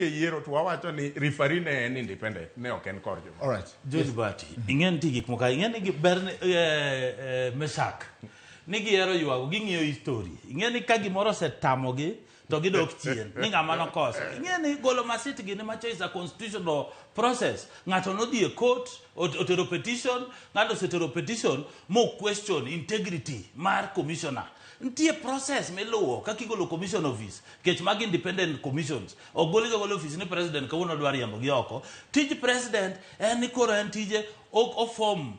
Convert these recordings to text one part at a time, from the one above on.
E yiero to wawacho ni referee ne en independent, ne ok en kor joma. All right. George Bati, ing'e nitie gik moko ing'e ni ber ni Meshak ni gihero ywago ging'iyo history. Ing'e ni ka gimoro osetamogi to gidok chien ni ng'ama nokoso. Ing'e ni golo masit gini macho is a constitutional process. Ng'ato nodhi e court otero petition, ng'ato osetero petition mo question integrity mar commissioner. Nitie process miluwo kaka igolo commission office nikech magi independent commissions. Ok golgi agola e ofis ni president kawuono dwa riembogi oko. Tij president en ni koro en tije o form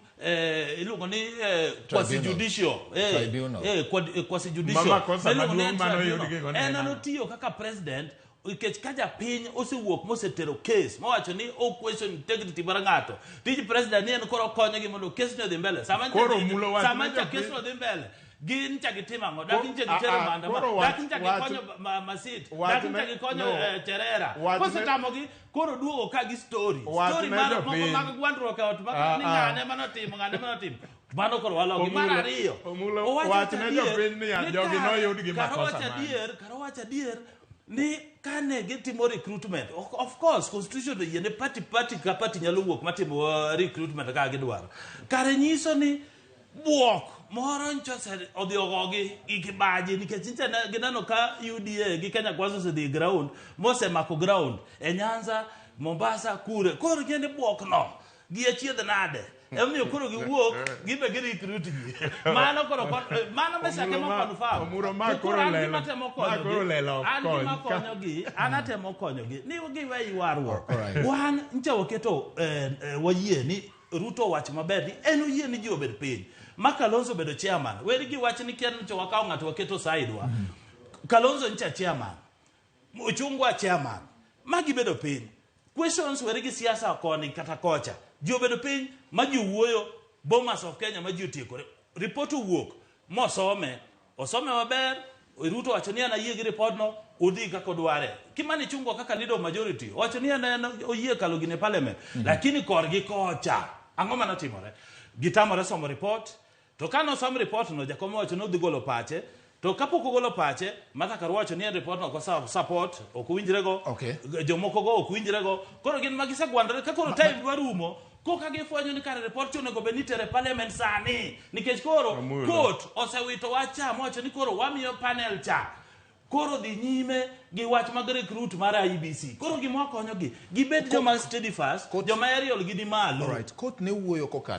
iluongo ni quasi judicial Tribunal. Quasi judicial. Mama kosa Miluongo ni maduong' mane tribunal. oyud gigo ne En en ang'o? enotiyo kaka president nikech ka japiny osewuok mosetero case mowacho ni o question integrity mar ng'ato tij president ni en koro okonyogi mondo case no odhi mbele sama ncha Koro dhi- mulo wach sama ne ncha japiny- case no dhi mbele gin cha gitimo ang'o dak ncha Ah, gitero ah, maandamano koro dak wach- ncha wach- gikonyo masit wach dak ncha ne- gikonyo no. Cherera Wach ne- kosetamogi koro duogo ka gi story Wach story ne mar moko jopiny. mag gwandruok e ot mag Ah, ni ah. ng'ane manotimo ng'ane manotimo mano koro walogi mar Omulo- ariyo Omulo, owacho wach ne adier jopiny niya, ni jogi noyud gi kar makosa owacho mane. adier kar owacho adier ni kane gitimo recruitment of course constitution oyie ne party party ka party nyalo wuok matimo recruitment kaka gidwaro kare nyiso ni buok moro ncho odhi ogogi gi kibaji nikech nyicha gineno ka UDA gi Kenya Kwanza osedhi e ground mosemako ground e Nyanza Mombasa kure koro ng'e ni buok no gi achiedh nade emomiyo koro giwuok gibe gi recruit ji mano koro mano mesake Omuro ma confirm Omuro ma To koro koro an lelo- gima temo ma koro konyogi lelo ok an gima kony. Ka- konyogi an atemo konyogi ni giwe ywaruok Alright. wan ncha waketo wayie ni Ruto owacho maber ni en oyie ni ji obed piny ma Kalonzo obedo chairman weri gi wach ni kia ncho wakawo ng'ato waketo side wa Kalonzo ncha chairman Ochungwa chairman ma gibedo piny questions weri gi siasa koni kata kocha ji obedo piny ma ji wuoyo Bomas of Kenya ma ji otiekore report owuok mosome osome maber Ruto wacho ni an ayie gi report no udhi kaka odware Kimani Ichung'wa kaka leader of majority owacho ni en en oyie kalo gine parliament lakini korgi kocha ang'o manotimore gitamore somo report to ka nosom report no jakom owacho ni odhi golo pache to kapok ogolo pache Martha Karua wacho ni en report no ok support ok owinjrego Okay. jomoko go ok winjrego koro gin ma gisegwandore ka koro time dwa rumo koka gifwenyo ni kare report onego bed ni itere parliament sani nikech koro Omulo. court osewito wach cha mowacho ni koro wamiyo panel cha koro dhi nyime gi wach mag recruit mar IEBC koro gima wakonyogi gibed joma steadfast joma aerial gi ni malo All right. Court ne wuoyo kokalo